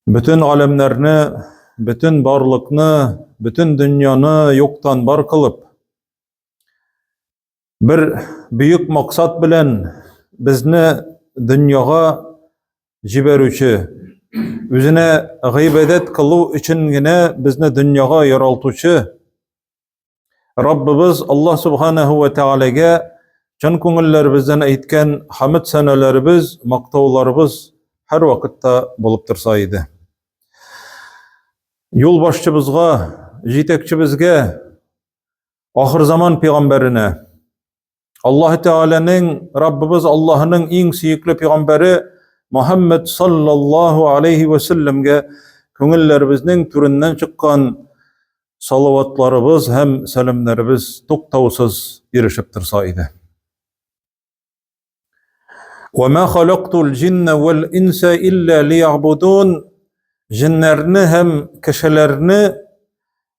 Бөтен галәмнәрне, бөтен барлыкны, бөтен дөньяны юктан бар кылып, бер бөек максат белән безне дөньяга җибәрүче, үзенә гыйбадәт кылу өчен генә безне дөньяга яралтучы Раббыбыз Аллаһ Субханаһу ва Тәгаләгә чын күңелләребездән әйткән хамд сәнәләребез, мактауларыбыз һәр вакытта булып торса иде. Юлбашчыбызга, җитәкчебезгә, ахыр заман пәйгамбәренә, Аллаһ Тәгаләнең, Раббыбыз Аллаһының иң сөекле пәйгамбәре Мухаммад саллаллаһу алейхи ва сәлләмгә күңелләребезнең түреннән чыккан салаватларыбыз һәм сәламнәребез туктаусыз ирешеп торса иде. Ва ма халактул җинна вал инса илля лиябудун. Җиннәрне һәм кешеләрне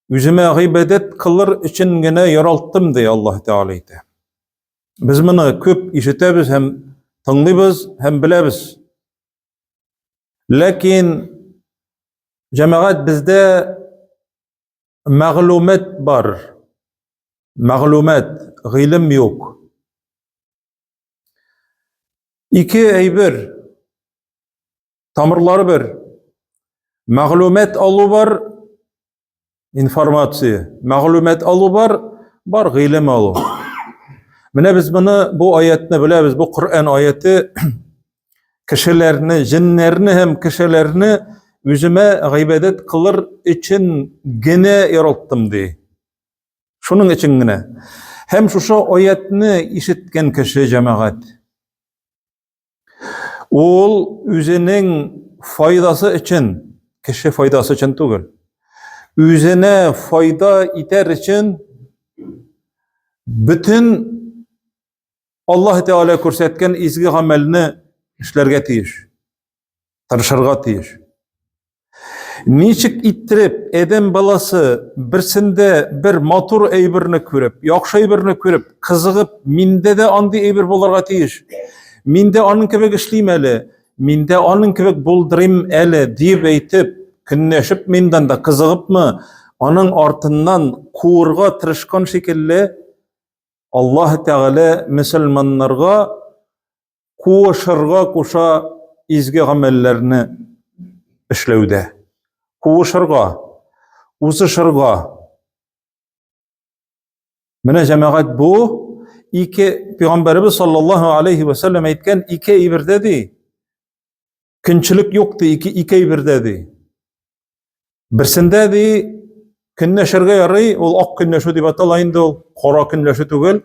үземә гыйбадәт кылыр өчен генә яралттым, ди Аллаһ Тәгалә әйтә. Без моны күп ишетәбез һәм тыңлыйбыз һәм беләбез. Ләкин җәмәгать бездә мәгълүмат бар. Мәгълүмат, гыйлем юк. Ике әйбер Тамырлары бер. Мәгълүмат алу бар, информация. Мәгълүмат алу бар, бар гыйлем алу. Менә без моны бу аятны беләбез, бу Коръән аяты кешеләрне, җеннәрне һәм кешеләрне үземә гыйбадәт кылыр өчен генә яраттым ди. Шуның өчен генә. Һәм шушы аятны ишеткән кеше җәмәгать Ул үзенең файдасы өчен, кеше файдасы өчен түгел, үзенә файда итәр өчен бөтен Аллаһ Тәгалә күрсәткән изге гамәлне эшләргә тиеш. Тырышырга тиеш. Ничек иттереп адәм баласы берсендә бер матур әйберне күреп, яхшы әйберне күреп, кызыгып, миндә дә андый әйбер булырга тиеш. Мин дә аның кебек эшлим әле, мин дә аның кебек булдырыйм әле дип әйтеп, көнләшеп миндән дә кызыгыпмы, аның артыннан куырга тырышкан шикелле, Аллаһ Тәгалә мөселманнарга куышырга куша изге гамәлләрне эшләүдә. Куышырга, узышырга. Менә җәмәгать бу ике пәйгамбәребез саллаллаһу алейхи ва сәлләм әйткән ике әйбердә ди. Көнчелек юк ди, ике ике әйбердә ди. Берсендә ди көнләшергә ярый, ул ак көнләшү дип атала инде ул, кара көнләшү түгел.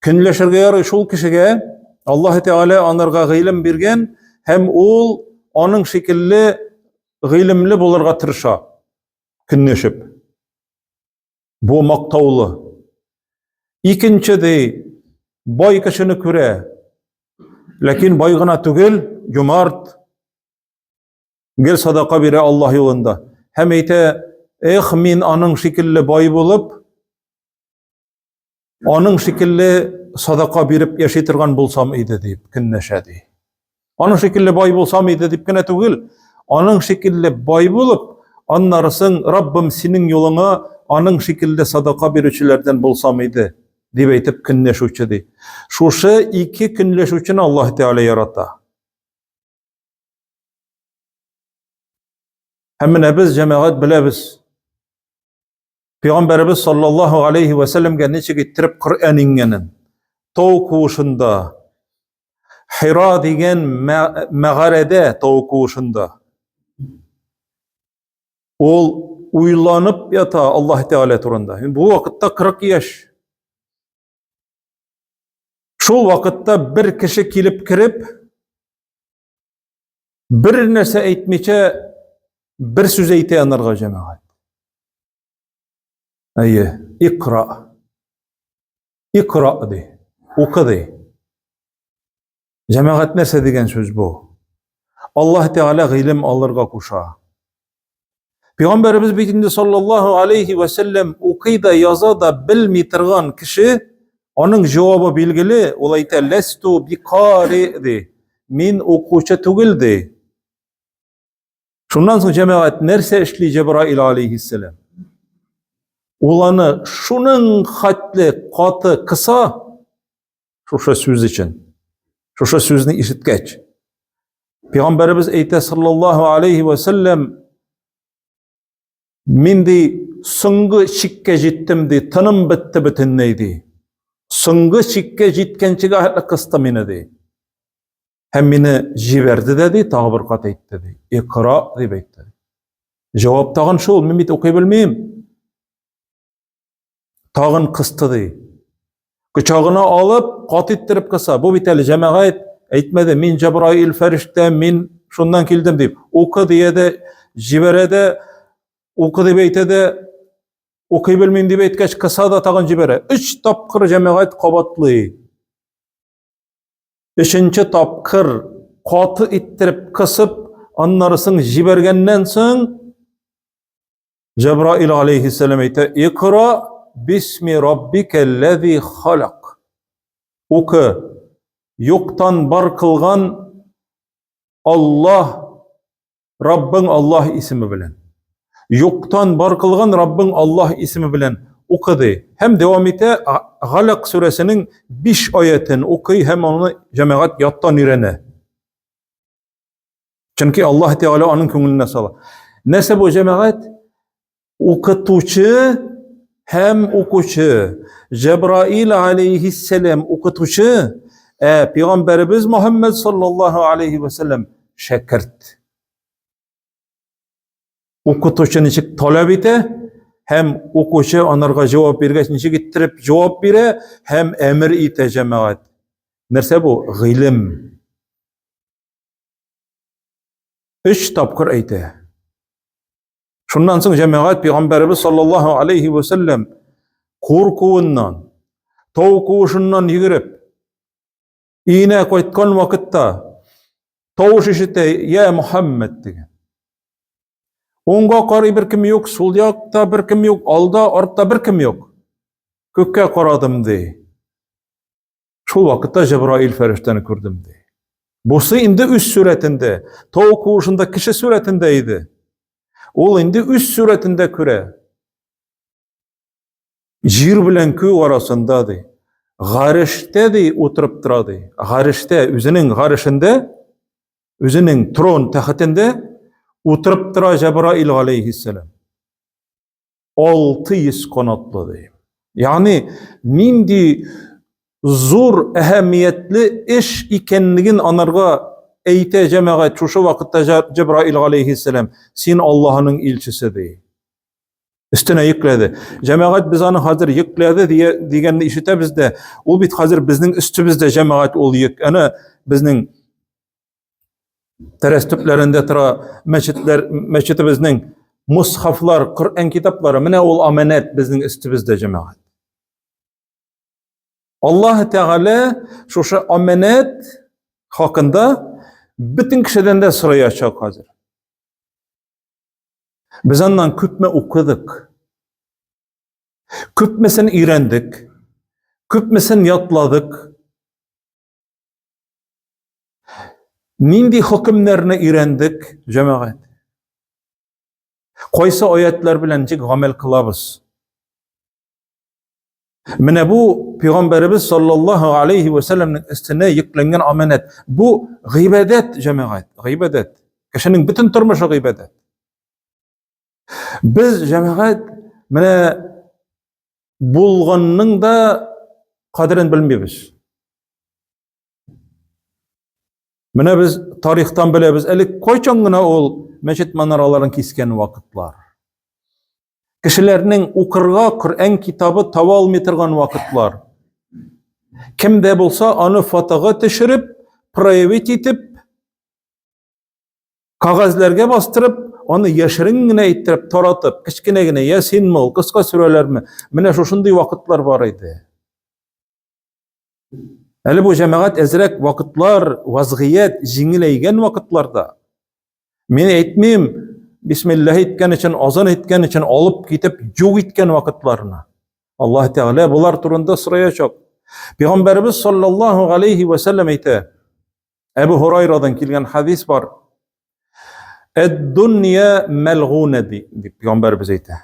Көнләшергә ярый шул кешегә, Аллаһ Тәгалә анарга гыйлем биргән һәм ул аның шикелле гыйлемле булырга тырыша. Көнләшеп. Бу мактаулы. Икенче ди, бай кешене күрә. Ләкин бай гына түгел, юмарт, гел садака бирә Аллаһ юлында. Һәм әйтә, эх, мин аның шикелле бай булып, Аның шикелле садака биреп яши торган булсам иде дип көнләшә ди. Аның шикелле бай булсам иде дип кенә түгел, аның шикелле бай булып, аннарысын Раббым синең юлыңа аның шикелле садака бирүчеләрдән булсам иде дип әйтеп көнләшүче ди. Шушы ике көнләшүчене Аллаһ Тәгалә ярата. Һәм менә без җәмәгать беләбез. Пәйгамбәребез саллаллаһу алейхи ва сәлләмгә ничек иттереп Коръән иңгәнен, тау куышында, Хира дигән мәгарәдә тау куышында ул уйланып ята Аллаһ Тәгалә турында. Бу вакытта 40 яшь. Шул вакытта бер кеше килеп кереп, бер нәрсә әйтмичә, бер сүз әйтә анарга җәмәгать. Әйе, икра. Икра ди. Укы ди. Җәмәгать нәрсә дигән сүз бу? Аллаһ Тәгалә гыйлем алырга куша. Пәйгамбәребез бит инде саллаллаһу алейхи ва сәлләм укый да, яза да белми торган кеше, аның җавабы билгеле, ул әйтә, ләсту бикари ди. Мин укучы түгел ди. Шуннан соң җәмәгать нәрсә эшли Җәбраил алейһиссәлам? Ул аны шуның хәтле каты кыса шушы сүз өчен. Шушы сүзне ишеткәч. Пәйгамбәребез әйтә саллаллаһу алейһи ва сәлләм, мин ди соңгы чиккә җиттем ди, тыным бетте бөтенләй ди. Соңгы чиккә җиткәнчегә хәтле кысты мине ди. Һәм мине җибәрде дә ди, тагы бер кат әйтте ди. Икра дип әйтте. Җавап тагын шул, мин бит укый белмим. Тагын кысты ди. Кочагына алып, кат иттереп кыса. Бу бит әле җәмәгать әйтмәде, мин Җәбраил фәрештә, мин шуннан килдем дип. Укы дия дә, җибәрә дә, укы дип әйтә дә, укый белмим дип әйткәч, кыса да тагын җибәрә. Өч тапкыр җәмәгать кабатлый. Өченче тапкыр каты иттереп кысып, аннары соң җибәргәннән соң Җәбраил алейхиссәлам әйтә: "Икра бисми раббикәлләзи халак." Укы, юктан бар кылган Аллаһ Раббың Аллаһ исеме белән. Юктан бар кылган Раббың Аллаһ исеме белән укы ди. Һәм дәвам итә Галак сүрәсенең 5 аятен укый һәм аны җәмәгать яттан өйрәнә. Чөнки Аллаһ Тәгалә аның күңеленә сала. Нәрсә бу җәмәгать? Укытучы һәм укучы. Җәбраил алейхиссәлам укытучы, ә пәйгамбәребез Мухаммад саллаллаһу алейхи ва сәлләм шәкерт. Укытучы ничек таләп итә һәм укучы анарга җавап биргәч ничек иттереп җавап бирә һәм әмер итә җәмәгать. Нәрсә бу? Гыйлем. Өч тапкыр әйтә. Шуннан соң җәмәгать пәйгамбәребез саллаллаһу алейхи ва сәлләм куркуыннан, тау куышыннан йөгереп, өенә кайткан вакытта тавыш ишетә, "Я Мухаммад" дигән. Уңга карый беркем юк, сул якта беркем юк, алда, артта беркем юк. Күккә карадым ди. Шул вакытта Җәбраил фәрештәне күрдем ди. Бусы инде үз сурәтендә, тау куышында кеше сурәтендә иде. Ул инде үз сурәтендә күрә. Җир белән күк арасында ди. Гарештә ди утырып тора ди. Гарештә, үзенең гарешендә, үзенең трон тәхетендә утырып тора Җәбраил алейхиссалам. 600 канатлы ди. Ягъни нинди зур әһәмиятле эш икәнлеген анарга әйтә җәмәгать шушы вакытта Җәбраил алейхиссалам, син Аллаһының илчесе ди. Өстенә йөкләде. Җәмәгать без аны хәзер йөкләде дигәнне ишетәбез дә, ул бит хәзер безнең өстебездә җәмәгать ул йөк. Әнә безнең Тәрәз төпләрендә тора мәчетләр, мәчетебезнең мусхафлар, Коръән китаплары. Менә ул аманәт безнең өстебездә, җәмәгать. Аллаһ Тәгалә шушы аманәт хакында бөтен кешедән дә сораячак хәзер. Без аннан күпме укыдык? Күпмесен өйрәндек? Күпмесен ятладык? Нинди хөкемнәрне өйрәндек, җәмәгать? Кайсы аятлар белән ничек гамәл кылабыз? Менә бу пәйгамбәребез саллаллаһу алейхи ва сәлламнең өстенә йөкләнгән аманәт. Бу гыйбадәт, җәмәгать, гыйбадәт. Кешенең бөтен тормышы гыйбадәт. Без җәмәгать менә булганның да кадерен белмибез. Менә без тарихтан беләбез, әле кайчан гына ул мәчет манараларын кискән вакытлар. Кешеләрнең укырга Коръән китабы таба алмый торган вакытлар. Кем дә булса аны фотога төшереп, проявить итеп, кәгазьләргә бастырып, аны яшерен генә иттереп таратып, кечкенә генә Ясинме ул, кыска сүрәләрме? Менә шушындый вакытлар бар иде. Әле бу җәмәгать әзрәк вакытлар, вазгыять җиңеләйгән вакытларда. Мин әйтмим, бисмиллаһ әйткән өчен, азан әйткән өчен алып китеп юк иткән вакытларны. Аллаһ Тәгалә болар турында сораячак. Пәйгамбәребез саллаллаһу алейхи ва саллям әйтә. Әбу Һурайрадан килгән хадис бар. Әд-дунья мәлгуна ди, дип пәйгамбәребез әйтә.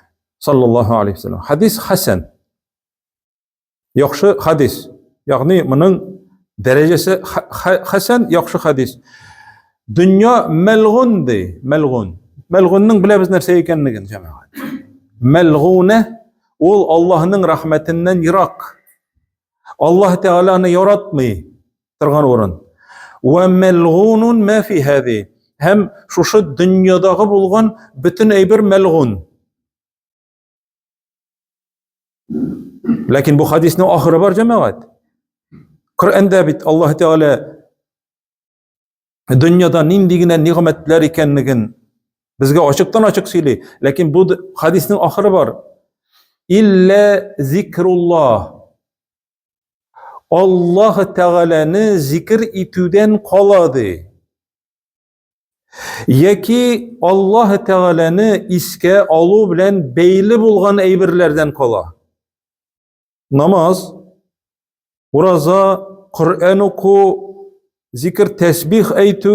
Саллаллаһу алейхи вәсәлләм. Хадис хәсән. Яхшы хадис. Ягъни моның дәрәҗәсе хәсән, яхшы хадис. Дөнья мәлгун ди, мәлгун. Мәлгунның беләбез нәрсә икәнлеген, җәмәгать. Мәлгуна ул Аллаһның рәхмәтеннән ерак. Аллаһ Тәгалә аны яратмый торган урын. Вә мәлгунун ма фи һази. Һәм шушы дөньядагы булган бөтен әйбер мәлгун. Ләкин бу хадисның ахыры бар, җәмәгать. Коръәндә бит Аллаһ Тәгалә дөньяда нинди генә нигъмәтләр икәнлеген безгә ачыктан-ачык сөйли. Ләкин бу хадисның ахыры бар. Илля зикруллаһ. Аллаһ Тәгаләне зикр итүдән кала ди. Яки Аллаһ Тәгаләне искә алу белән бәйле булган әйберләрдән кала. Намаз, ураза, Коръән уку, зикр, тәсбих әйтү,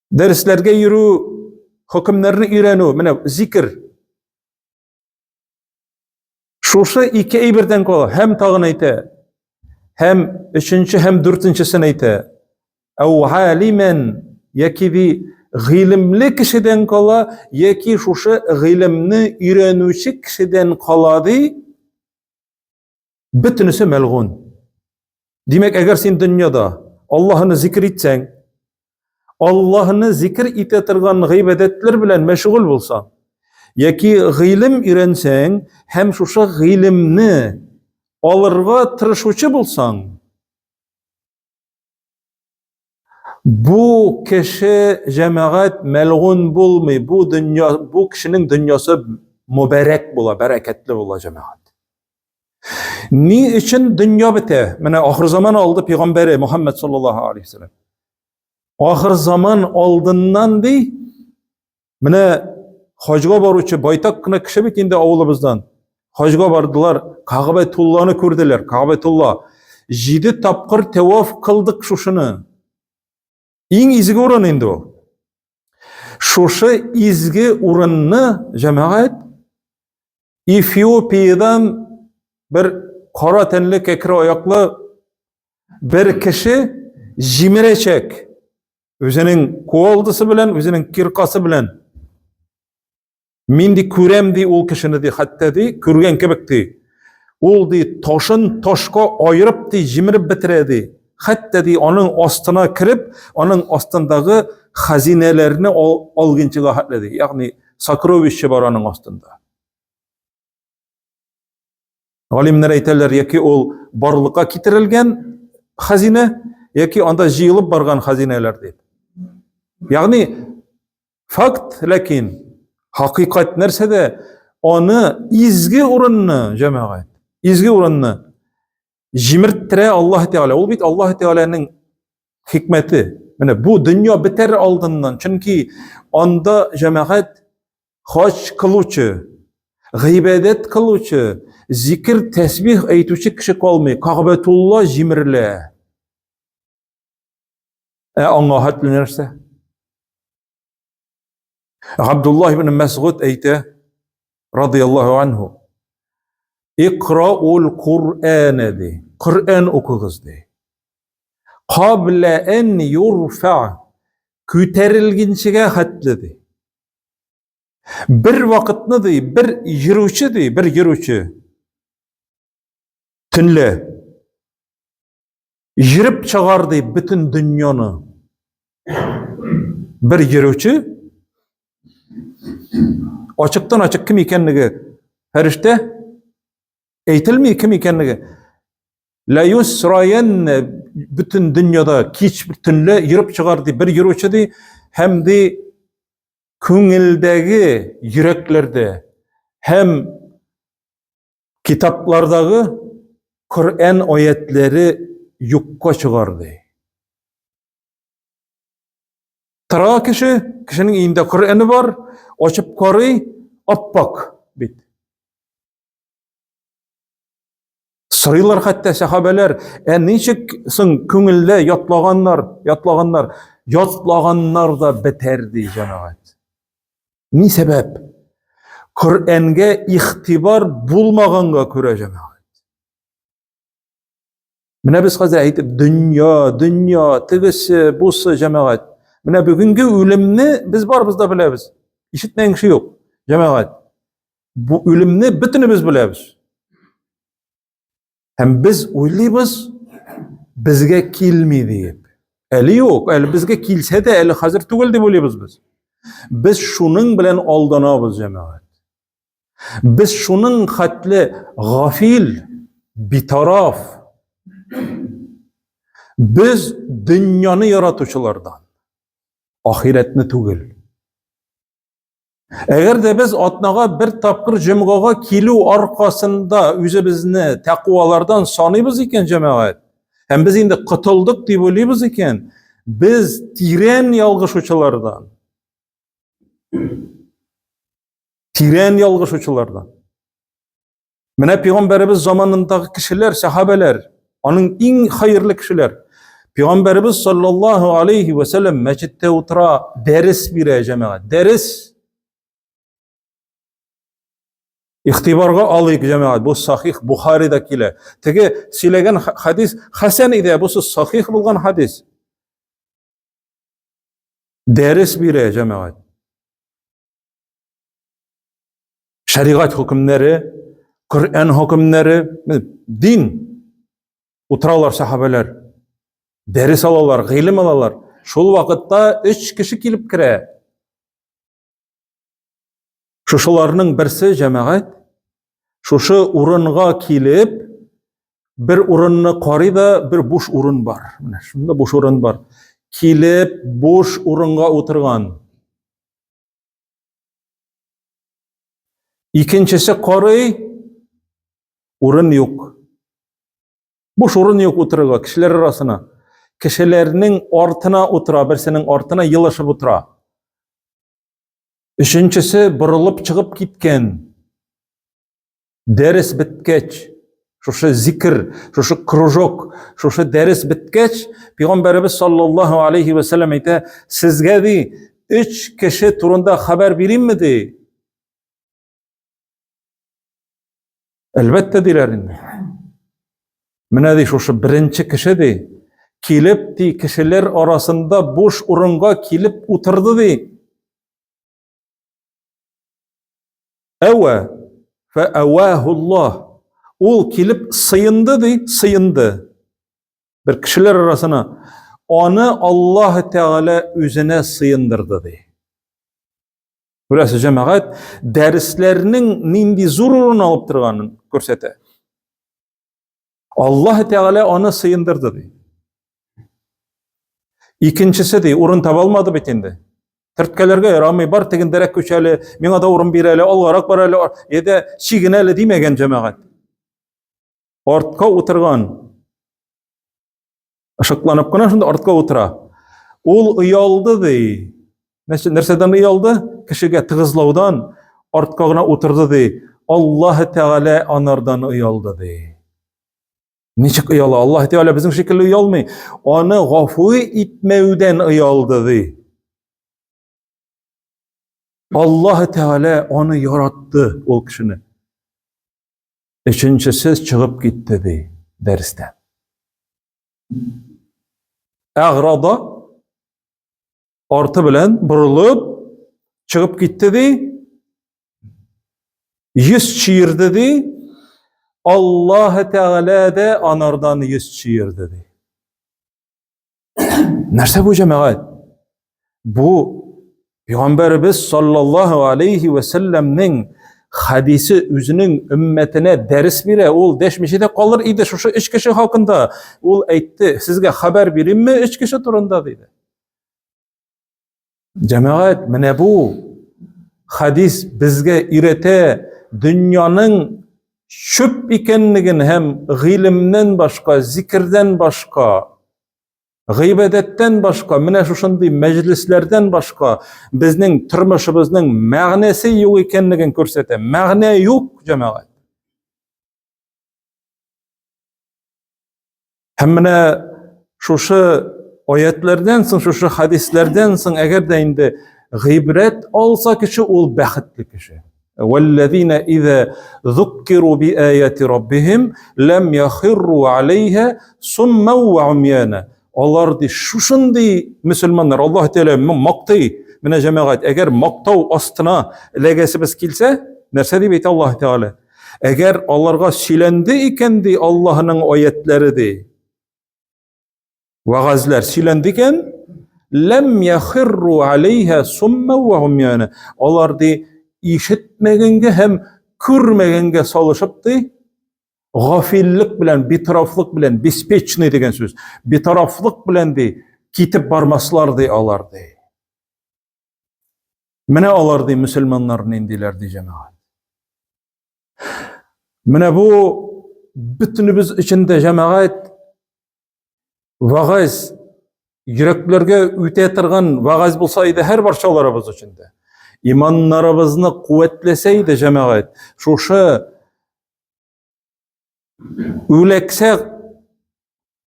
дәресләргә йөрү, хөкемнәрне өйрәнү, менә зикр. Шушы ике әйбердән кала һәм тагын әйтә. Һәм өченче һәм дүртенчесен әйтә. Әу алимен яки ди гыйлемле кешедән кала, яки шушы гыйлемне өйрәнүче кешедән кала ди. Бөтенесе мәлгун. Димәк, әгәр син дөньяда Аллаһны зикр итсәң, Аллаһны зикр итә торган гыйбадәтләр белән мәшгуль булсаң, яки гыйлем өйрәнсәң һәм шушы гыйлемне алырга тырышучы булсаң, Бу кеше җәмәгать мәлгун булмый, бу дөнья, бу кешенең дөньясы мөбарәк була, бәрәкәтле була җәмәгать. Ни өчен дөнья бетә? Менә ахыр заман алды пәйгамбәре Мухаммад саллаллаһу алейхи вәсәлләм. Ахыр заман алдыннан ди, Менә хаҗга баручы байтак кына кеше бит инде авылыбыздан. Хаҗга бардылар, Кагъбәтулланы күрделәр. Кагъбәтулла. Җиде тапкыр тәваф кылдык шушыны. Иң изге урын инде ул. Шушы изге урынны җәмәгать Эфиопиядән бер кара тәнле кәкре аяклы бер кеше җимерәчәк. Үзенең кувалдасы белән, үзенең киркасы белән. Мин ди күрәм ди ул кешене ди, хәтта ди күргән кебек ди. Ул ди ташын ташка аерып ди, җимереп бетерә ди. Хәтта ди аның астына кереп, аның астындагы хәзинәләрне ал, алгынчыга хәтле ди. Ягъни сокровище бар аның астында. Галимнәр әйтәләр, яки ул барлыкка китерелгән хәзинә, яки анда җыелып барган хәзинәләр дип. Ягъни факт, ләкин хакыйкать нәрсәдә? Аны изге урынны, җәмәгать, изге урынны җимерттерә Аллаһ Тәгалә. Ул бит Аллаһ Тәгаләнең хикмәте. Менә бу дөнья бетәр алдыннан, чөнки анда җәмәгать Хаҗ кылучы, гыйбадәт кылучы, зикер, тәсбих әйтүче кеше калмый. Кагъбәтулла җимерелә. Ә аңа хәтле нәрсә? Габдуллаһ ибн Мәсгуд әйтә, радияллаһу анһу, Икраул Куръәнә ди. Коръән укыгыз ди. Кабла ан юрфа күтәрелгенчегә хәтле ди. Бер вакытны ди, бер йөрүче ди, бер йөрүче. Төнлә йөреп чыгар ди бөтен дөньяны. Бер йөрүче ачыктан ачык кем икәнлеге фәрештә әйтелми кем икәнлеге. Ла юсраянна бөтен дөньяда кич төнлә йөреп чыгар ди бер йөрүче ди һәм ди күңелдәге йөрәкләрдә һәм китаплардагы Коръән аятләре юкка чыгар ди. Тора кеше, кешенең өендә Коръәне бар, ачып карый, аппак бит. Сорыйлар хәтта сәхабәләр, ә ничек соң күңелдә ятлаганнар, ятлаганнар. Ятлаганнар да бетәр ди җәмәгать. Ни сәбәп? Коръәнгә игътибар булмаганга күрә җәмәгать. Менә без хәзер әйтеп, дөнья, дөнья, тегесе, бусы җәмәгать. Менә бүгенге үлемне без барыбыз да беләбез. Ишетмәгән кеше юк, җәмәгать. Бу үлемне бөтенебез беләбез. Һәм без уйлыйбыз, безгә килми диеп. Әле юк, әле безгә килсә дә, әле хәзер түгел дип уйлыйбыз без. Без шуның белән алданабыз, җәмәгать. Без шуның хәтле гафил, битараф. Без дөньяны яратучылардан, ахирәтне түгел. Әгәр дә без атнага бер тапкыр җомгага килү аркасында үзебезне тәкъвалардан саныйбыз икән, җәмәгать, һәм без инде котылдык дип уйлыйбыз икән, без тирән ялгышучылардан. Тирән ялгышучылардан. Менә пәйгамбәребез заманындагы кешеләр, сәхабәләр, аның иң хәерле кешеләр. Пәйгамбәребез саллаллаһу алейхи ва сәлләм мәчеттә утыра, дәрес бирә җәмәгать. Дәрес. Игътибарга алыйк җәмәгать, бу сахих Бухарида килә. Теге сөйләгән хадис хәсән иде, бусы сахих булган хадис. Дәрес бирә җәмәгать. Шәригать хөкемнәре, Коръән хөкемнәре, дин. Утыралар сахабәләр. Дәрес алалар, гыйлем алалар. Шул вакытта өч кеше килеп керә. Шушыларның берсе җәмәгать шушы урынга килеп, бер урынны карый да, бер буш урын бар. Менә шунда буш урын бар. Килеп, буш урынга утырган. Икенчесе карый, урын юк. Буш урын юк утырырга, кешеләр арасына. Кешеләрнең артына утыра, берсенең артына елышып утыра. Өченчесе борылып чыгып киткән. Дәрес беткәч, шушы зикр, шушы кружок, шушы дәрес беткәч, Пәйгамбәребез саллаллаһу алейхи ва сәлләм әйтә, сезгә ди, өч кеше турында хәбәр биримме ди? Әлбәттә диләр инде. Менә ди шушы беренче кеше ди, килеп ди кешеләр арасында буш урынга килеп утырды ди. Әвә, фәәвәһуллаһ. Ул килеп сыенды ди, сыенды. Бер кешеләр арасына. Аны Аллаһ Тәгалә үзенә сыендырды ди. Күрәсез, җәмәгать, дәресләрнең нинди зур урын алып торганын күрсәтә. Аллаһ Тәгалә аны сыендырды ди. Икенчесе ди, урын таба алмады бит инде. Төрткәләргә ярамый, бар тегендәрәк күч әле, миңа да урын бир әле, алгарак бар әле, әйдә чиген әле димәгән җәмәгать. Артка утырган. Ышыкланып кына шунда артка утыра. Ул оялды ди. Нәрсәдән оялды? Кешегә тыгызлаудан артка гына утырды ди. Аллаһ Тәгалә анардан оялды ди. Ничек ояла? Аллаһ Тәгалә безнең шикелле оялмый. Аны гафу итмәүдән оялды ди. Аллаһ Тәгалә аны яратты ул кешене. Өченчесе чыгып китте ди дәрестән. Әграда арты белән борылып чыгып китте ди. Йөз чиерде ди. Аллаһ Тәгалә дә анардан йөз чиерде ди. Нәрсә бу җәмәгать? Бу Пәйгамбәребез саллаллаһу алейхи ва сәлләмнең хадисе үзенең өммәтенә дәрес бирә. Ул дәшмичә дә калыр иде шушы өч кеше хакында. Ул әйтте, сезгә хәбәр биримме өч кеше турында диде. Җәмәгать, менә бу хадис безгә өйрәтә дөньяның чүп икәнлеген һәм гыйлемнән башка, зикердән башка, гыйбадәттән башка, менә шушындый мәҗлесләрдән башка безнең тормышыбызның мәгънәсе юк икәнлеген күрсәтә. Мәгънә юк, җәмәгать. Һәм менә шушы аятләрдән соң, шушы хәдисләрдән соң, әгәр дә инде гыйбрәт алса кеше, ул бәхетле кеше. Вәлләзина иза зуккиру би аяти раббихим лам яхирру алейха сумма ва умяна. Алар ди шушындый мөселманнар, Аллаһ Тәгалә мактый. Менә җәмәгать, әгәр мактау астына эләгәсебез килсә, нәрсә дип әйтә Аллаһ Тәгалә? Әгәр аларга сөйләнде икән ди Аллаһның аятләре ди. Вәгазьләр сөйләнде икән, ләм яхирру алейха сумма ва умяна. Алар ди ишетмәгәнгә һәм күрмәгәнгә салышып ди, гафиллек белән, битарафлык белән, беспечный дигән сүз, битарафлык белән ди, китеп бармаслар ди алар ди. Менә алар ди мөселманнар ниндиләр ди җәмәгать. Менә бу бөтенебез өчен дә җәмәгать вагаз йөрәкләргә үтә торган вагаз булса иде һәр барчаларыбыз өчен дә. Иманнарыбызны куәтләсә иде җәмәгать. Шушы үләксә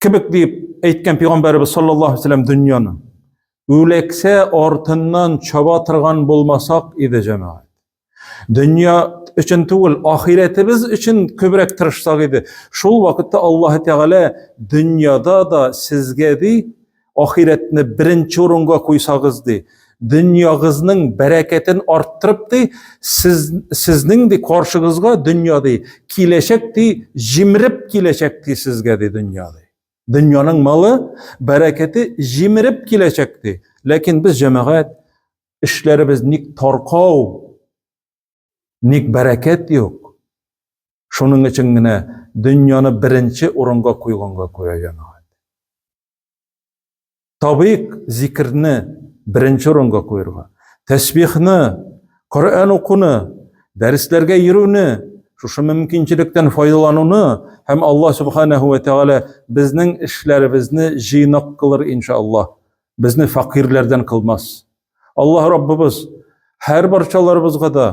кебек дип әйткән пәйгамбәребез саллаллаһу алейһи вәсәлләм дөньяны. Үләксә артыннан чаба торган булмасак иде җәмәгать. Дөнья өчен түгел, ахирәтебез өчен күбрәк тырышсак иде. Шул вакытта Аллаһ Тәгалә дөньяда да сезгә ди, ахирәтне беренче урынга куйсагыз ди, дөньягызның бәрәкәтен арттырып ди, сез, сезнең ди каршыгызга дөнья ди, киләчәк ди, җимереп киләчәк ди сезгә ди дөнья ди. Дөньяның малы, бәрәкәте җимереп киләчәк ди. Ләкин без җәмәгать эшләребез ник таркау, ник бәрәкәт юк. Шуның өчен генә дөньяны беренче урынга куйганга күрә җәмәгать. Табыйк зикерне беренче урынга куерга. Тәсбихны, Коръән укуны, дәресләргә йөрүне, шушы мөмкинчелектән файдалануны һәм Аллаһ субханаһу ва тәгалә безнең эшләребезне җыйнак кылыр иншаллаһ. Безне фәкыйрьләрдән кылмас. Аллаһ Раббыбыз һәр барчаларыбызга да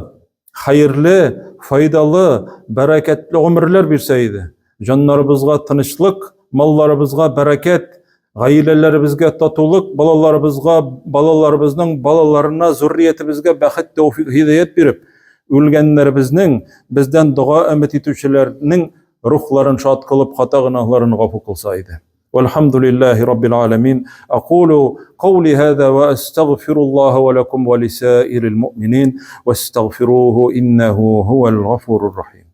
хәерле, файдалы, бәрәкәтле гомерләр бирсә иде. Җаннарыбызга тынычлык, малларыбызга бәрәкәт, гаиләләребезгә татулык, балаларыбызга, балаларыбызның балаларына, зурриятебезгә бәхет, тәүфик, һидаят биреп, үлгәннәребезнең, бездән дога өмет итүчеләрнең рухларын шат кылып, хата гөнаһларын гафу кылса иде. والحمد لله رب العالمين أقول قولي هذا وأستغفر الله ولكم ولسائر المؤمنين واستغفروه إنه هو الغفور الرحيم.